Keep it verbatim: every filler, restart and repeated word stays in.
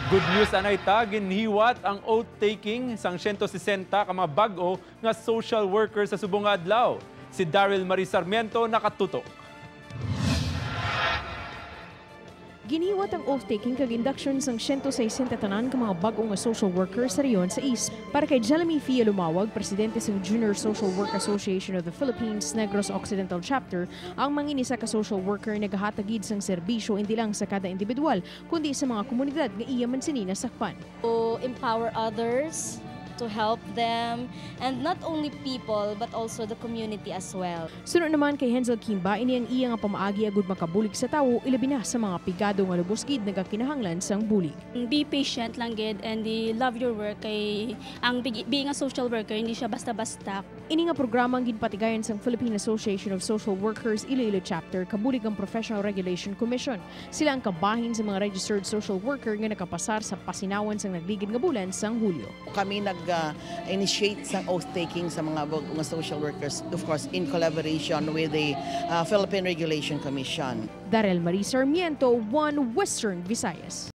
Good news anay ta, ginhiwat ang oath-taking sang siyento sesenta ka mga bag-o nga social worker sa subong nga adlaw. Si Daryl Marie Sarmiento nakatutok. Ginhiwat ang oath-taking kag induction sang siyento sesenta tanan ka mga bag-o nga social worker sa rehiyon sa East. Para kay Jelemy Fia Lumawag, presidente sang Junior Social Work Association of the Philippines Negros Occidental Chapter, ang manginisa ka social worker nagahatag gid sang serbisyo indi lang sa kada individual, kundi sa mga komunidad nga iya man sini nasakpan. To empower others, to help them, and not only people but also the community as well. Suno naman kay Hensel Kimba, ini ang iya nga pamaagi agud makabulig sa tawo, ilabi na sa mga pigado nga lubos gid nagakinahanglan sang bulig. Be patient lang gid and di love your work kay ang big- being a social worker hindi siya basta-basta. Ini nga programa ang ginpatigayon sang Philippine Association of Social Workers Iloilo Chapter kabulig ang Professional Regulation Commission. Sila ang kabahin sa mga registered social worker nga nakapasar sa pasinawan sang nagligid nga bulan sang Hulyo. Kami nag-initiate sang oath-taking sa mga bag-o nga social workers, of course, in collaboration with the uh, Philippine Regulation Commission. Darel Marie Sarmiento, One Western Visayas.